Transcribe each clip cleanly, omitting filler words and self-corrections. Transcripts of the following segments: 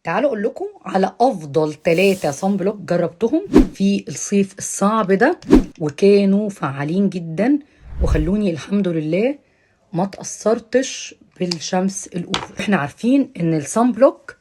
تعالوا اقول لكم على افضل 3 sunblock جربتهم في الصيف الصعب ده، وكانوا فعالين جدا وخلوني الحمد لله ما تأثرتش بالشمس ال over. احنا عارفين ان ال sunblock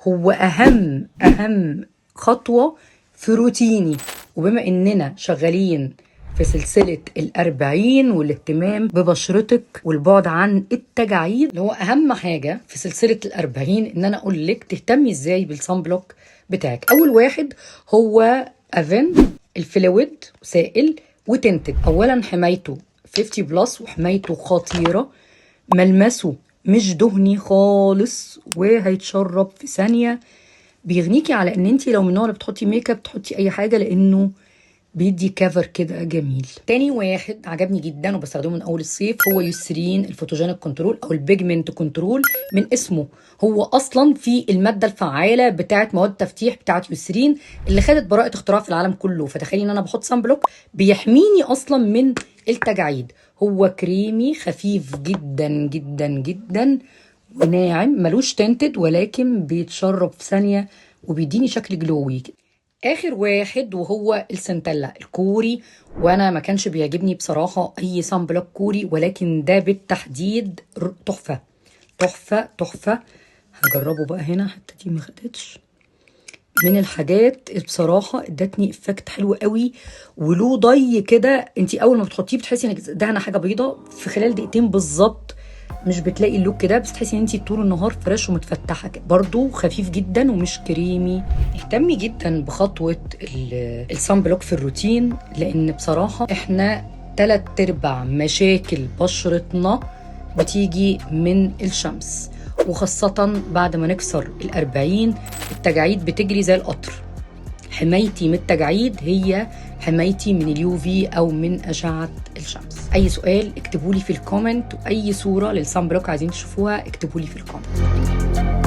هو اهم اهم خطوة في روتيني، وبما اننا شغالين في سلسلة 40 والاهتمام ببشرتك والبعد عن التجاعيد، اللي هو أهم حاجة في سلسلة 40، إن أنا أقول لك تهتمي إزاي بال sunblock بتاعك. أول واحد هو Avène ال fluid، سائل و tinted. أولا حمايته 50 plus وحمايته خطيرة، ملمسه مش دهني خالص وهيتشرب في ثانية. بيغنيكي على ان انت لو من النوع اللي بتحطي ميك اب تحطي اي حاجة، لانه بيدي cover كده جميل. تاني واحد عجبني جدا وبستخدمه من اول الصيف هو Eucerin ال photogenic control او ال pigment control. من اسمه، هو اصلا في المادة الفعالة بتاعه مواد التفتيح بتاعه Eucerin اللي خدت براءه اختراع في العالم كله. فتخيلي ان انا بحط sunblock بيحميني اصلا من التجاعيد. هو كريمي خفيف جدا جدا جدا وناعم، ملوش tinted ولكن بيتشرب في ثانية وبيديني شكل glowy. اخر واحد وهو ال Centella الكوري، وانا ما كانش بيعجبني بصراحة اي sunblock كوري، ولكن ده بالتحديد تحفة تحفة تحفه. هجربه بقى هنا، حتى دي ما خدتش من الحاجات بصراحة ادتني effect حلو قوي وله ضي كده. انت اول ما بتحطيه بتحسي انك دهنه حاجة بيضة، في خلال دقيقتين بالظبط مش بتلاقي ال look كده، بس تحسي ان انت طول النهار fresh ومتفتحه كده. برضو خفيف جدا ومش كريمي. اهتمي جدا بخطوة ال sunblock في الروتين، لان بصراحة احنا 3/4 مشاكل بشرتنا بتيجي من الشمس، وخاصة بعد ما نكسر 40 التجاعيد بتجري زي القطر. حمايتي من التجاعيد هي حمايتي من ال UV او من اشعه الشمس. اي سؤال اكتبوا لي في ال comment، واي صوره لل sunblock عايزين تشوفوها اكتبوا لي في ال comment.